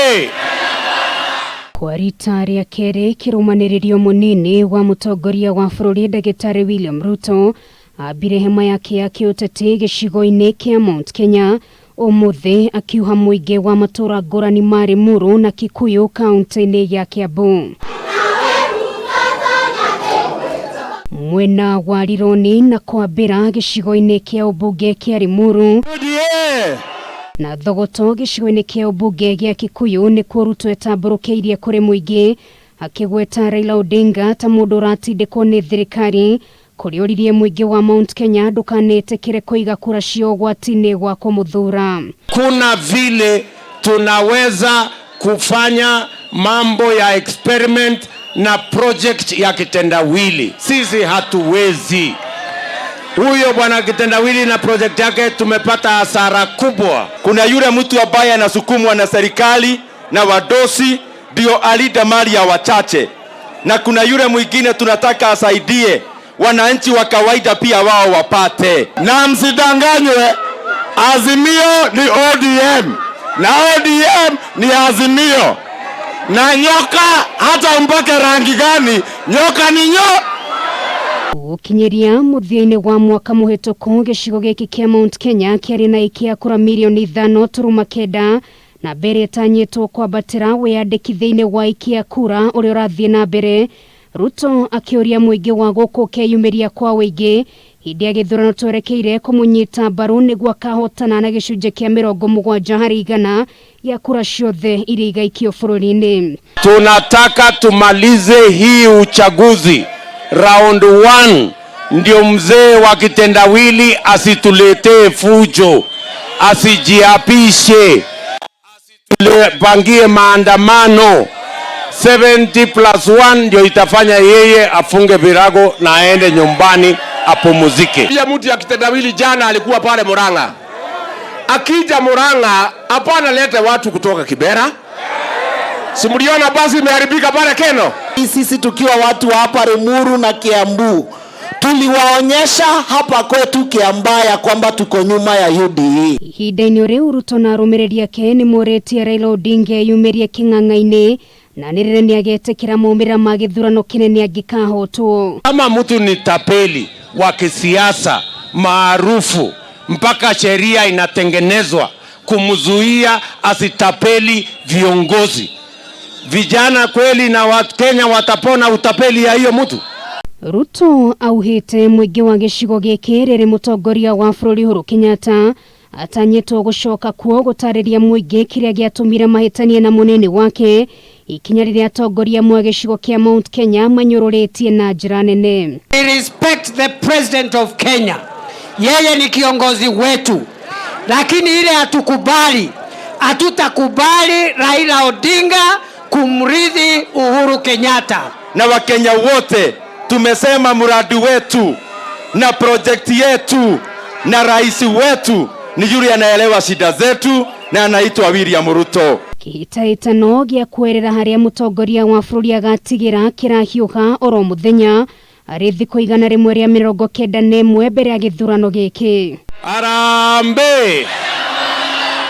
Harambee! Kwa rita rĩa kerĩ kĩrũmanĩrĩrio, mũnini wa mũtongoria wa bũrũri Ndagĩtarĩ William Ruto ambire hema yake ya kĩũteti gĩcigo-inĩ kĩa Mount Kenya ũmũthĩ, akiuha mũingĩ wa matũũra ngũrani ma Limuru na Kikuyu kaunti-inĩ ya Kiambu. Mwena wa Rironi na kwambĩra gĩcigo-inĩ kĩa ũmbunge kĩa Limuru UDA! na Thogoto gĩcigo-inĩ kĩa ũmbunge gĩa Kikuyu nĩkuo Ruto etambũrũkĩirie kũrĩ mũingĩ, akĩgweta Raila Odinga ta mũndũ ũratindĩkwo nĩ thirikari, kũrĩa oririe mũingĩ wa Mount Kenya ndũkanetĩkĩre kũiga kura cio ũgwati-inĩ gwa kũmũthura. Kuna vile tunaweza kufanya mambo ya experiment na project ya kitendawili. Sisi hatuwezi. Huyo bwana kitendawili na project yake tumepata hasara kubwa. Kuna yule mtu ambaye anasukumwa na serikali na wadosi ndio alinde mali ya wachache, na kuna yule mwingine tunataka asaidie wananchi wa kawaida pia wao wapate. Na msidanganywe, Azimio ni ODM na ODM ni Azimio, na nyoka hata mpake rangi gani, nyoka ni nyo Gũkinyĩria mũthia-inĩ wa mwaka mũhĩtũku, gĩcigo gĩkĩ kĩa Mount Kenya kĩarĩ na aikia kura mirioni 5.9, na mbere ĩtanyĩtwo kwambatĩra wĩyandĩkithia-inĩ wa aikia kura ũrĩa ũrathiĩ na mbere. Ruto akĩũria mũingĩ wa gũkũ keyumĩria kwa wĩingĩ hĩndĩ ya gĩthurano twerekeire kũmũnyita mbaru nĩguo akahotana na gĩcunjĩ kĩa 70% gĩa kura ciothe iria igaikio bũrũri-inĩ. Tunataka tumalize hii uchaguzi round one, ndio mzee wa kitendawili asituletee fujo, asijiapishe, asitupangie maandamano. 70 plus 1 ndio itafanya yeye afunge virago na aende nyumbani apumuzike. Pia mtu ya kitendawili jana alikuwa pale Murang'a. Akija Murang'a, hapana lete watu kutoka Kibera. Si mliona basi imeharibika pale Keno? Sisi tukiwa watu wa hapa Limuru na Kiambu tuliwaonyesha hapa kwetu Kiambaa ya kwamba tuko nyuma ya UDA. Ihinda-inĩ rĩu, Ruto na arũmĩrĩri ake nĩ morĩtie Raila Odinga eyumĩrie kĩng'ang'a-inĩ na nĩrĩre nĩagetĩkĩra maumĩrĩra ma gĩthurano kĩnene angĩkahotwo. Kama mtu ni tapeli wa kisiasa maarufu, mpaka sheria inatengenezwa kumzuia asitapeli viongozi. Vijana kweli na Wakenya watapona utapeli ya hiyo mtu? Ruto auhĩte mũingĩ wa gĩcigo gĩkĩ rĩrĩ mũtongoria wa bũrũri Uhuru Kenyatta atanyĩtwo gũcoka kuo gũtarĩria mũingĩ kĩrĩa gĩatũmire mahĩtanie na mũnene wake, ikinya rĩrĩa atongoria amwe a gĩcigo kĩa Mount Kenya manyũrũrĩtie na njĩra nene. We respect the president of Kenya, yeye ni kiongozi wetu, lakini ile hatukubali, hatutakubali Raila Odinga kumrithi Uhuru Kenyatta. Na Wakenya wote tumesema mradi wetu na project yetu na rais wetu ni yule anaelewa shida zetu na anaitwa William Ruto. Kĩhĩtahĩtano gĩa kwerera harĩa mũtongoria wa bũrũri agatigĩra kĩrahiũha oro mũthenya arĩ thikũ 191 mbere ya gĩthurano gĩkĩ. Harambee!